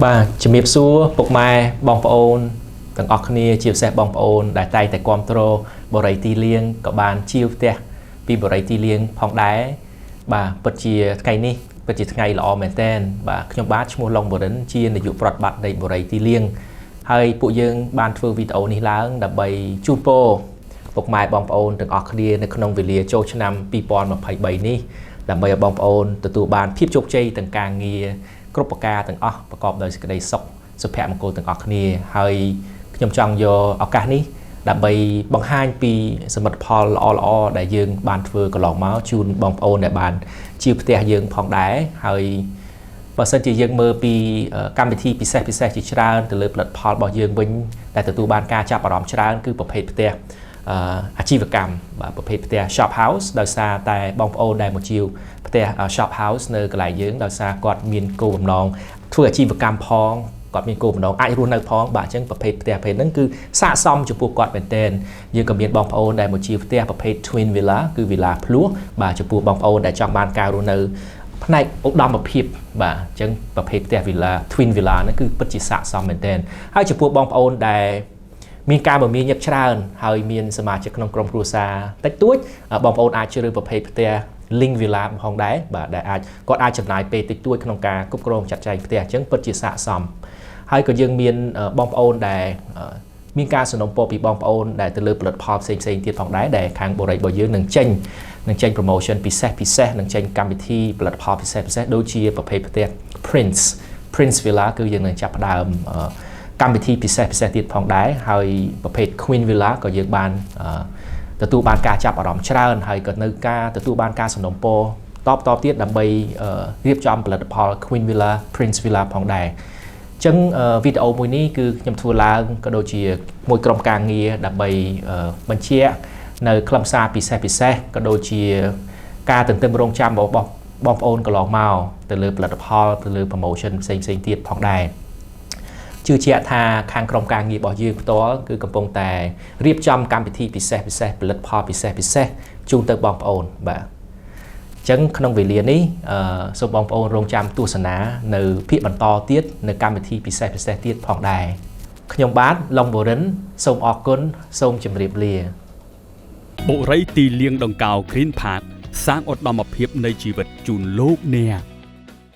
បាទជំរាបសួរពុកម៉ែបងប្អូនទាំងអស់គ្នាជាពិសេសបងប្អូនដែលតែងតែគ្រប់គ្រងបរិយទីលៀងក៏បានជាវផ្ទះពីបរិយទីលៀងផងដែរបាទពិតជាថ្ងៃនេះពិតជាថ្ងៃល្អមែនទែនបាទខ្ញុំបាទឈ្មោះឡុងបរិនជានាយកប្រតិបត្តិនៃបរិយទីលៀងហើយពួកយើងបានធ្វើវីដេអូនេះឡើងដើម្បីជូនពរពុកម៉ែបងប្អូនទាំងអស់គ្នានៅក្នុងវេលាចូលឆ្នាំ2023នេះដើម្បីឲ្យបងប្អូនទទួលបានភាពជោគជ័យទាំងការងារគ្រប់ប្រការទាំងអស់ប្រកបដោយសេចក្តីសុខសុភមង្គលទាំងអស់គ្នាហើយខ្ញុំចង់យកឱកាសនេះដើម្បីបង្ហាញពីសមិទ្ធផលល្អៗដែលយើងបានធ្វើកន្លងមកជូនបងប្អូនដែលបានជាផ្ទះយើងផងដែរហើយបើសិនជាយើងមើលពីកម្មវិធីពិសេសពិសេសជាច្រើនទៅលើផលិតផលរបស់យើងវិញដែលទទួលបានការចាប់អារម្មណ៍ច្រើនគឺប្រភេទផ្ទះអាជីវកម្មបាទប្រភេទផ្ទះ shop house ដោយសារតែបងប្អូនដែលមកជាវផ្ទះ shop house នៅកន្លែងយើងដោយសារគាត់មានគោលបំណងធ្វើអាជីវកម្មផងគាត់មានគោលបំណងអាចរស់នៅផងបាទអញ្ចឹងប្រភេទផ្ទះប្រភេទហ្នឹងគឺស័ក្តិសមចំពោះគាត់មែនទែនយើងក៏មានបងប្អូនដែលមកជាផ្ទះប្រភេទ twin villa គឺ villa ភ្លោះបាទចំពោះបងប្អូនដែលចង់បានការរស់នៅផ្នែកឧត្តមភាពបាទអញ្ចឹងប្រភេទផ្ទះ villa twin villa ហ្នឹងគឺពិតជាស័ក្តិសមមែនទែនហើយចំពោះបងប្អូនដែលមានការមមាញឹកច្រើនហើយមានសមាជិកក្នុងក្រុមគ្រួសារតិចតួចបងប្អូនអាចជ្រើសរើសប្រភេទផ្ទះ Link Villa ផងដែរបាទដែលអាចគាត់អាចចំណាយពេលតិចតួចក្នុងការគ្រប់គ្រងចាត់ចែងផ្ទះអញ្ចឹងពិតជាស័ក្តិសមហើយក៏យើងមានបងប្អូនដែលមានការសំណូមពរពីបងប្អូនដែលទៅលើផលិតផលផ្សេងផ្សេងទៀតផងដែរដែលខាងបរិយារបស់យើងនឹងចេញ promotion ពិសេសពិសេសនឹងចេញកម្មវិធីផលិតផលពិសេសពិសេសដូចជាប្រភេទផ្ទះ Prince Villa គឺយើងនឹងចាប់ផ្ដើមកម្មវិធីពិសេសពិសេសទៀតផងដែរហើយប្រភេទ Queen Villa ក៏យើងបានទទួលបានការចាប់អារម្មណ៍ច្រើនហើយក៏នៅការទទួលបានការសំណូមពរតបតបទៀតដើម្បីរៀបចំផលិតផល Queen Villa Prince Villa ផងដែរអញ្ចឹងវីដេអូមួយនេះគឺខ្ញុំធ្វើឡើងក៏ដូចជាមួយក្រុមការងារដើម្បីបញ្ជាក់នៅខ្លឹមសារពិសេសពិសេសក៏ដូចជាការទន្ទឹមរង់ចាំរបស់បងប្អូនកន្លងមកទៅលើផលិតផលទៅលើ promotion ផ្សេងផ្សេងទៀតផងដែរជឿជាក់ថាខាងក្រុមការងាររបស់យើងផ្ទាល់គឺកំពុងតែរៀបចំកម្មវិធីពិសេសពិសេសផលិតផលពិសេសពិសេសជូនទៅបងប្អូនបាទអញ្ចឹងក្នុងវេលានេះសូមបងប្អូនរងចាំទស្សនានៅភាគបន្តទៀតនៅកម្មវិធីពិសេសពិសេសទៀតផងដែរខ្ញុំបាទឡុងបូរិនសូមអរគុណសូមជម្រាបលា បុរីទីលាងដង្កោ Green Park សាងឧត្តមភាពនៃជីវិតជូនលោកអ្នក។